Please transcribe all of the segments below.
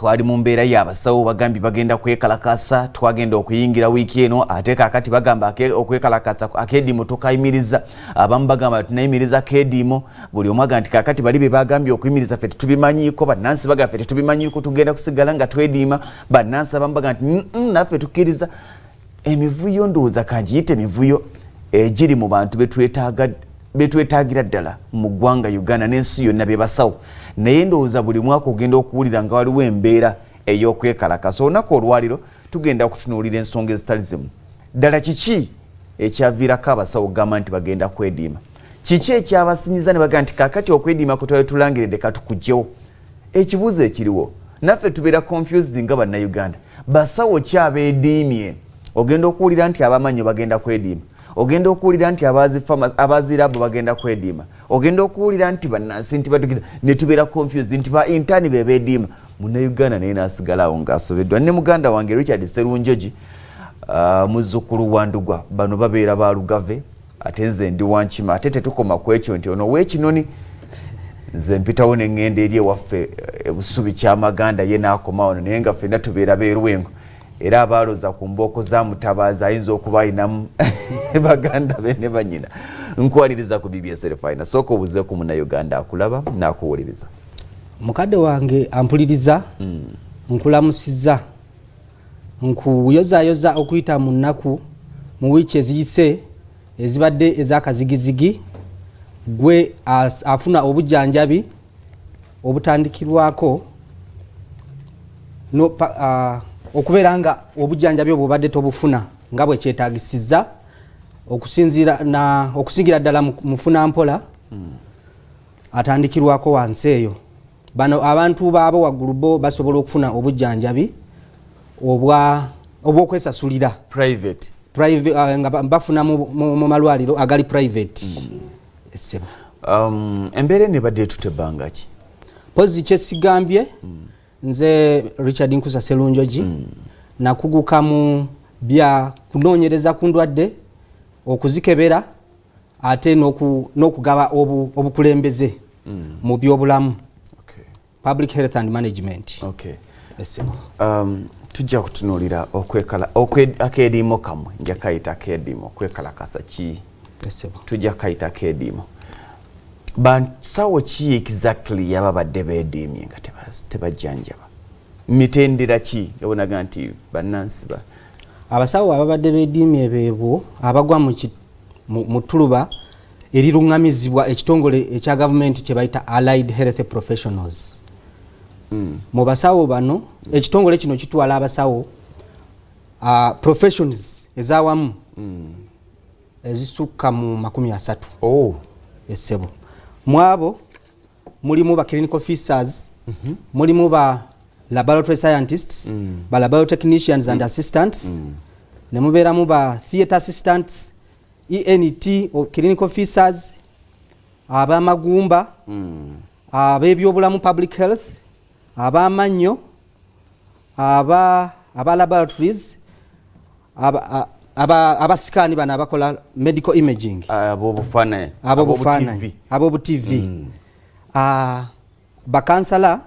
Twali mu mbeera y'abasawo bagambye bagenda kwekalakasa. Twagenda okuyingira wiiki eno, ate kaakati bagamba okwekalakasa akeediimo tukayimiriza. Abamu bagamba tunayimiriza akeediimo. Buli omu agamba nti kaakati bali be bagambye okuyimiriza, ffe tetubimanyiiko. Bannansi bagamba, ffe tetubimanyiiko, tugenda kusigala nga twediima. Bannansi abamu bagamba nti naffe tukkiriza. Emivuyo, ndowooza kangiyite emivuyo egiri mu bantu betwetaagira ddala mu ggwanga Uganda n'ensi yonna, be basawo. Naye ndowooza buli mwaka ogenda okuwulira nga waliwo embeera ey'okwekalakasa. Olunaku olwaliro tugenda kutunuulira ensonga ezitali zimu. Ddala kiki ekyaviirako abasawo okugamba nti bagenda kwediima? Kiki ekyabasinyiza ne bagamba nti kakati okwediima kwe twali tulangiridde katukugyewo? Ekibuuzo ekiriwo, naffe tubeera confused nga Bannayuganda, basawo ki abeediimye? Ogenda okuwulira nti abamannyo bagenda kwediima, ogenda okuwulira nti abazi lab bagenda kwediima, ogenda okuwulira nti bannansi nti badukira, ne tubeera confused nti ba intern be beediima. Munnayuganda naye n'asigala awo ng'asobeddwa. Ne muganda wange Richard Serunjogi, muzzukulu wa Ndugwa, bano babeera ba Lugave, ate nze ndi Wankima. Ate tetukoma ku ekyo nti ono weekinoni, nze mpitawo ne ŋŋenda eri ewaffe ebusubi Kyamaganda, ye n'akoma wano, naye nga ffenna tubeera beerwengo. Era abaaloza ku mbooko za Mutabaazi ayinza okuba ayinamu baganda be ne banyina. Nkwaliriza ku BBS Terefayina. Sooka obuze ku Munnayuganda akulaba n'akuwuliriza. Mukadde wange ampuliriza, nkulamusizza, nkuyozayoza okuyita mu nnaku, mu wiiki eziyise ezibadde ez'akazigizigi. Gwe afuna obujjanjabi obutandikirwako no, okubeera nga obujjanjabi obwo obadde tobufuna nga bwe kyetaagisiza, okusinziira na okusingira ddala mufuna mpola atandikirwako wansi eyo. Bano abantu baabo waggulu bo basobola okufuna obujjanjabi obwokwesasulira. Private. Private, nga bafuna mu malwaliro agali private. Essebo. Embeera eno ebadde etutte ebbanga ki? Pozi kyesigambye, nze Richard Nkusa Serunjogi, nakuguka mu bya kunoonyereza ku ndwadde, okuzikebera, ate n'okugaba obukulembeze mu byobulamu, public health and management. Essebo. Tujja kutunuulira okwekala akeediimo kammwe, nja kayita akeediimo, okwekalakasa ki? Essebo. Tujja kayita akeediimo. Basawo ki exactly yababadde beediimye nga tebajjanjaba? Mitendera ki ebonaga nti bannansi ba Abasawo ababadde beediimye beebo abagwa mu ttuluba eriruŋŋamizibwa ekitongole ekya gavumenti kye bayita Allied Health Professionals. Mu basawo bano, ekitongole kino kitwala abasawo professions ezawamu ezisukka mu 30. Essebo. Mu abo mulimu ba clinical officers, mulimu ba laboratory scientists, ba laboratory technicians and assistants, ne mubeeramu ba theatre assistants, ENT clinical officers, ab'amagumba, ab'ebyobulamu, public health, ab'amannyo, aba laboratories, abasikaani bano abakola medical imaging. Ab'obufaananyi. Ab'obufaananyi, ab'obu TV, bakansala,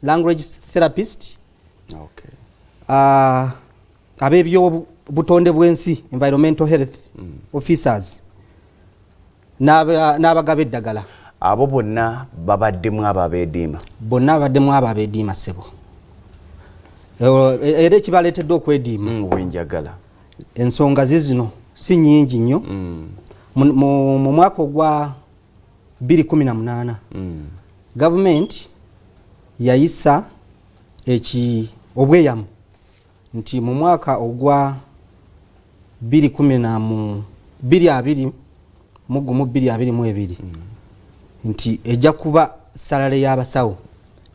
language therapist, ab'ebyobutonde bw'ensi, environmental health officers, n'abagaba eddagala. Abo bonna babaddemu abo abeediima? Bonna babaddemu abo abeediima, ssebo. Era ekibaleetedde okwediima, Wenjagala. ensonga zizino si nyingi nnyo. Mu mwaka ogwa 2018, gavumenti yayisa eki obweyamu nti mu mwaka ogwa 2020 mu 2022 nti ejja kuba salary y'abasawo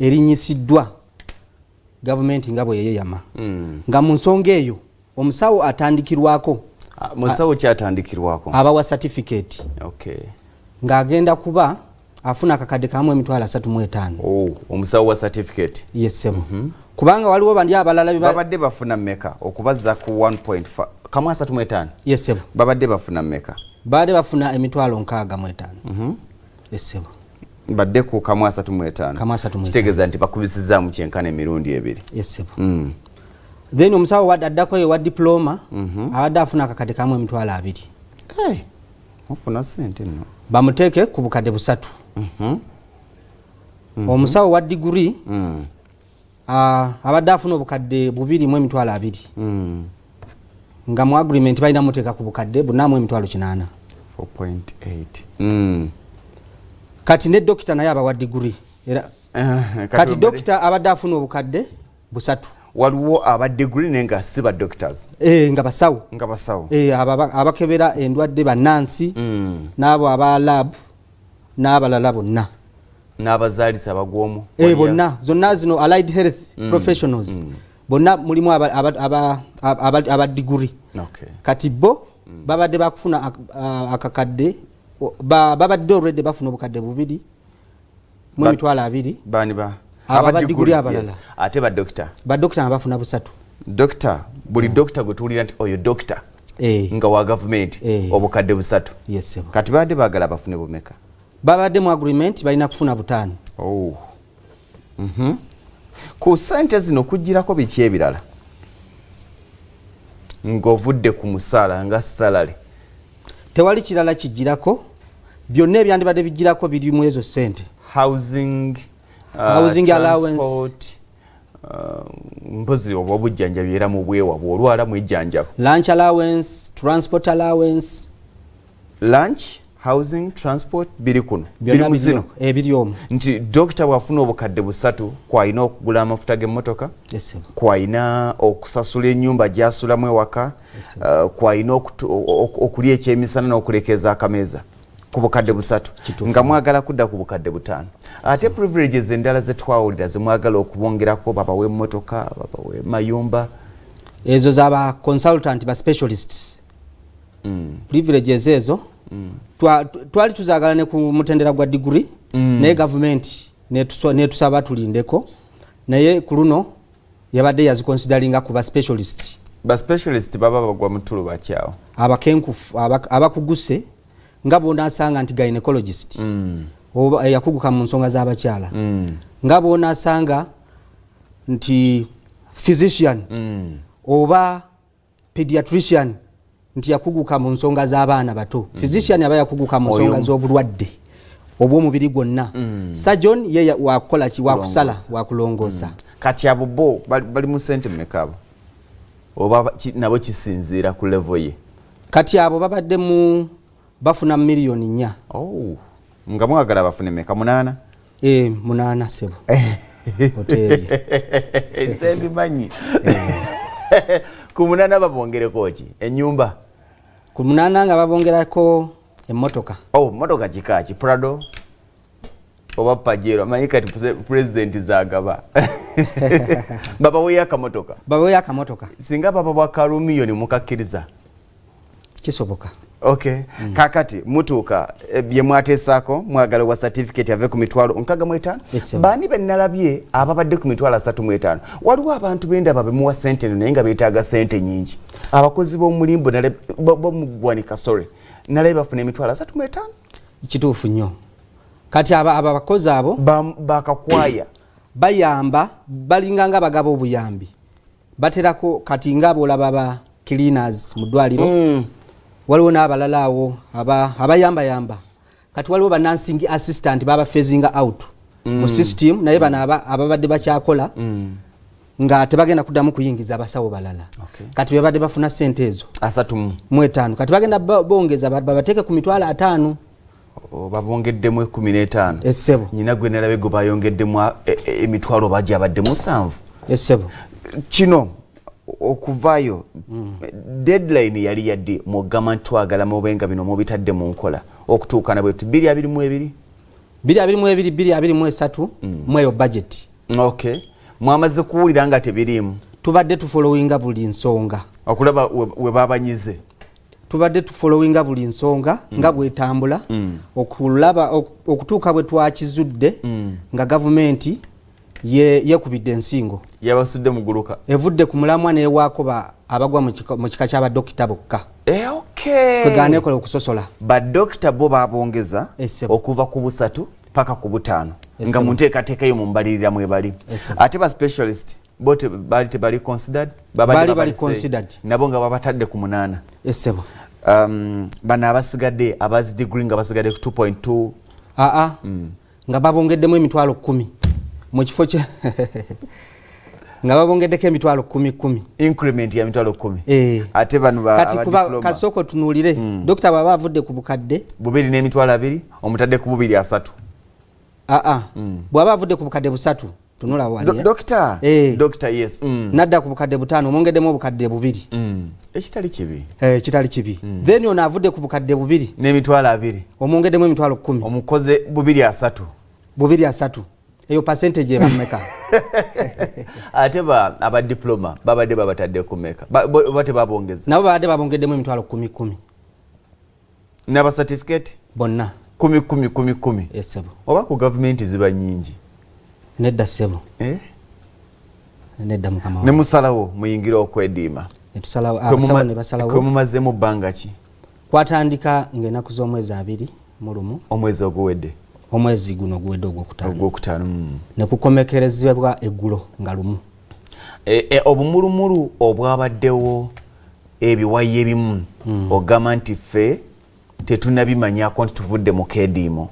erinyisiddwa gavumenti nga bwe yeyama, nga mu nsonga eyo omusawo atandikirwako Ah, musawo kyatandikirwako abawa certificate ng'agenda kuba afuna akakadde kamu 350,000. Oh, omusawo wa certificate? Yes, ssebo, kubanga waliwo bandi abalala Babadde bafuna mmeka okubazza ku 1.5 kamu 35? Yes, ssebo. Babadde bafuna mmeka? Babadde bafuna 65,000, essebo. Badde ku kamu asatu mu etaano. Kamu asatu mu etaano. Kitegeeza nti bakubisizaamu kyenkana emirundi ebiri. Yes. Then omusawo addako ye wa diploma abadde afuna akakadde kamu 20,000. Hey, mufuna sente nno. Bamuteeke ku bukadde 3. Omusawo wa diguri abadde afuna obukadde 2,200,000. Nga mu agreement balina muteeka ku bukadde 4,800,000. 4.8. Kati ne dokita naye aba wa diguri era kati dokita abadde afuna obukadde 3. Waliwo aba degree naye nga si ba doctors. Nga basawo. Nga basawo. Abakebera endwadde, bannansi, n'abo aba lab n'abalala bonna. N'abazaalisa abagwomu. Bonna zonna zino allied health professionals. Bonna mulimu aba degree. Kati bo babadde bakufuna akakadde, babadde already bafuna obukadde 2 mu 20,000. Bani ba? Aba Aba degree degree, abalala. yes. Ate ba doctor. Ba doctor nga bafuna 3. Doctor, buli doctor gwe tuwulira nti oyo doctor. Nga wa government, obukadde 3. Yes, sir. Kati babadde baagala bafune bumeka? Babadde mu agreement balina kufuna 5. Oh. Ku ssente zino kugirako biki ebirala? Ng'ovudde ku musaala nga salary. Tewali kirala kigirako, byonna ebyandibadde bigirako biri mu ezo ssente. Housing, Housing allowance. transport, mpozi oba obujjanjabi era mu bwewa bw'olwala mwejjanjaba. Lunch allowance, transport allowance. Lunch, housing, transport biri kuno. Byonna Biri mu zino. Biri omwo. Nti dokita bw'afuna obukadde 3 kw'alina okugula amafuta g'emmotoka, Yes, sir. kw'alina okusasula ennyumba gy'asulamu ewaka, Yes, sir. Kw'alina okulya ekyemisana n'okulekeza akameeza ku bukadde 3. Kituufu. Nga mwagala kudda ku bukadde 5. Ate privileges endala ze twawulira ze mwagala okubongerako, babawe emmotoka, babawe mayumba. Ezo z'aba consultant, ba specialists. Privileges ezo twali tuzaagala ne ku mutendera gwa degree, naye gavumenti netusaba tulindeko, naye ku luno yabadde yaziconsideringa ku ba specialist. Ba specialist baba bagwa mu ttuluba kyawo. Abakenkufu, abakuguse, nga bw'onaasanga nti gynecologist, oba yakuguka mu nsonga z'abakyala, nga bw'onaasanga nti physician, oba pediatrician nti yakuguka mu nsonga z'abaana bato. Physician aba yakuguka mu nsonga Oyo z'obulwadde obw'omubiri gwonna. Surgeon ye wakukola ki? Wakusala, Kulongoosa. wakulongoosa. Kati abo bo bali mu sente mmeka abo? Oba nabo kisinziira ku level ye? Kati abo babadde mu bafuna miliyoni 4. Oh, nga mwagala bafune mmeka? 8? 8 ssebo. Oteebye. Nze mbimanyi. Ku 8 babongereko ki? Ennyumba? Ku 8 nga babongerako emmotoka. Oh, mmotoka kika ki? Prado? Oba Pajero? Amanyi kati president zagaba. Babaweeyo akamotoka. Babaweeyo akamotoka. Singa baba bwa kalumiyoni mukakkiriza? Kisoboka. Okay. Kakati mutuuka, bye mwateesaako, mwagala wa certificate ave ku mitwalo 65. Yes, sir. Baani be nalabye ababadde ku mitwalo 35? Waliwo abantu bendaba bemuwa ssente eno naye nga beetaaga ssente nnyingi. Abakozi b'omulimbo b'omuggwanika, sorry. Nalabye bafuna emitwalo 35. Kituufu nnyo. Kati aba abakozi abo bakakwaya. Bayamba, balinga nga bagaba obuyambi. Baterako kati nga bw'olaba ba cleaners mu ddwaliro. Waliwo n'abalala awo abayambayamba. Kati waliwo ba nursing assistant baba phasing out mu system, naye bano ababadde bakyakola nga tebagenda kuddamu kuyingiza abasawo balala. Kati bebadde bafuna ssente ezo. Asatu mu. Mu etaano. Kati bagenda bongeza babateeke ku mitwalo 5. Oh, babongeddemu ekkumi n'etaano. Essebo. Nnyina gwe nalabye gwe bayongeddemu emitwalo bajja abadde 7. Essebo. Kino okuvaayo, deadline yali yadde mwogamba nti twagala mube nga bino mubitadde mu nkola okutuukana bwe tuti 2022? 2022, 2023, mweyo budget. Okay. Mwamaze kuwulira nga tebiriimu? Tubadde tufollowinga buli nsonga. Okulaba we babanyize. Tubadde tufollowinga buli nsonga nga bwetambula, okulaba okutuuka bwe twakizudde nga gavumenti yekubidde ensingo. Yabasudde muguluka. Evudde ku mulamwa n'ewaako abagwa mu kika ky'abadokita bokka. Okay. Kwegaana ekola okusosola. Badokita bo babongeza Essebo. okuva ku 3 Paka ku 5 nga mu nteekateeka yo mu mbalirira mwebali. Ate ba specialist bo baali tebali considered? Baali bali considered. Nabo nga babatadde ku 8. Esebo. Bano abasigadde abazi degree nga basigadde ku 2.2. Aa, nga babongeddemu emitwalo 10 mu kifo kye nga babongeddeko emitwalo 10 10. Increment ya mitwalo 10. Ate bano kati kuba kasoko tunuulire. Dokita bw'aba avudde ku bukadde 2 n'emitwalo 2 omutadde ku 2 3. Aa, bw'aba avudde ku bukadde 3 tunula wali. Dokita. Dokita, yes. Nadda ku bukadde 5 omwongeddemu obukadde 2. Ekitali kibi. Ekitali kibi. Then ono avudde ku bukadde 2 n'emitwalo 2 omwongeddemu emitwalo 10. Omukoze 2 3. 2 3. Eyo percentage eba mmeka? Ate aba diploma babadde babatadde ku mmeka? Oba tebabongeza? Nabo babadde babongeddemu emitwalo 10 10. N'aba certificate? Bonna. 10 10 10 10. Esebo. Oba ku gavumenti ziba nnyingi? Nedda ssebo. Nedda mukama wange. Ne musalawo muyingire okwediima. Ne tusalawo, abasawo ne basalawo. Kwe mumazeemu bbanga ki? Kwatandika ng'ennaku z'omwezi 21. Omwezi oguwedde. Omwezi guno oguwedde ogwokutaano. Ogwokutaano. Ne kukomekerezebwa eggulo nga lumu. Obumulumulu obwabaddewo ebiwayi ebimu ogamba nti ffe tetunnabimanyako nti tuvudde mu keediimo.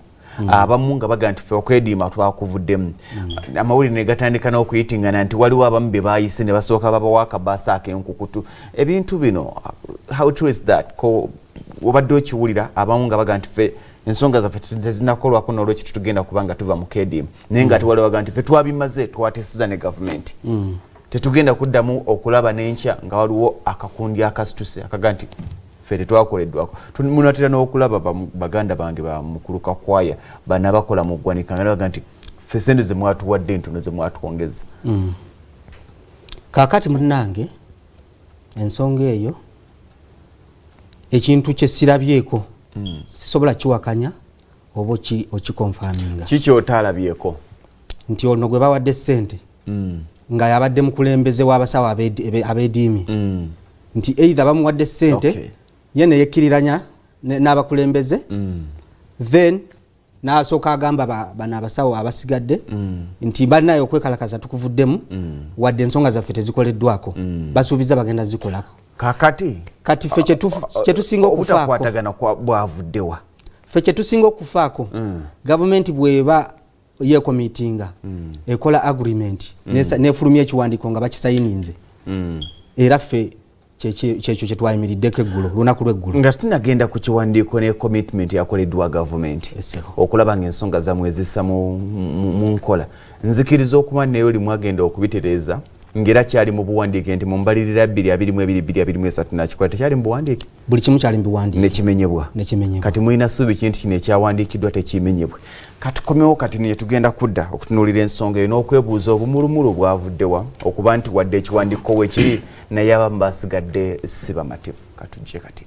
Abamu nga bagamba nti ffe okwediima twakuvuddemu. Amawulire ne gatandika n'okuyitingana nti waliwo abamu be baayise ne basooka babawa akabaasa ak'enkukutu. Ebintu bino, how true is that? Ko obadde okiwulira abamu nga bagamba nti ffe ensonga zaffe tezinakolwako n'olwekyo tetugenda kuba nga tuva mu keediimo. Naye nga tewali bagamba nti ffe twabimaze, twateesezza ne gavumenti. Tetugenda kuddamu okulaba n'enkya nga waliwo akakundi akasituse akaga nti ffe tetwakoleddwako. Munatera n'okulaba baganda bange ba mukulu Kakwaya bano abakola mu ggwanika nga baga nti ffe ssente ze mwatuwadde ntono ze mwatwongeza. Kaakati munnange ensonga eyo ekintu kye sirabyeko sisobola kiwakanya oba okikonfaminga. Kiki otalabyeko? Nti ono gwe bawadde ssente nga yabadde mukulembeze w'abasawo ab'ediimi. Nti either bamuwadde ssente ye ne yekkiriranya n'abakulembeze, then n'asooka agamba bano abasawo abasigadde nti bannaye okwekalakaasa tukuvuddemu, wadde ensonga zaffe tezikoleddwako, basuubiza bagenda zikolako. Kakati? Kati ffe kyetusinga okufaako. Obutakwatagana bwavuddewa? Ffe kyetusinga okufaako, gavumenti bw'eba yeekomitinga, ekola agreement, n'efulumya ekiwandiiko nga bakisayininze. Era ffe kyekyo kye twayimiriddeko eggulo, lunaku lw'eggulo. Nga tunagenda ku kiwandiiko ne commitment yakoleddwa gavumenti okulaba ng'ensonga zammwe zissa mu nkola, nzikiriza okuba naye oli mwagenda okubitereeza ng'era kyali mu buwandiike nti mu mbalirira 2022, 2023 nakikola, tekyali mu buwandiike? Buli kimu kyali mu buwandiike. Nekimenyebwa. Nekimenyebwa. Kati mulina ssuubi ki nti kino ekyawandiikiddwa tekimenyebwe? Katukomewo kati ne tugenda kudda okutunuulira ensonga eyo n'okwebuuza obumulumulu bwavuddewa okuba nti wadde ekiwandiiko weekiri naye abamu basigadde si bamativu. Katujje kati.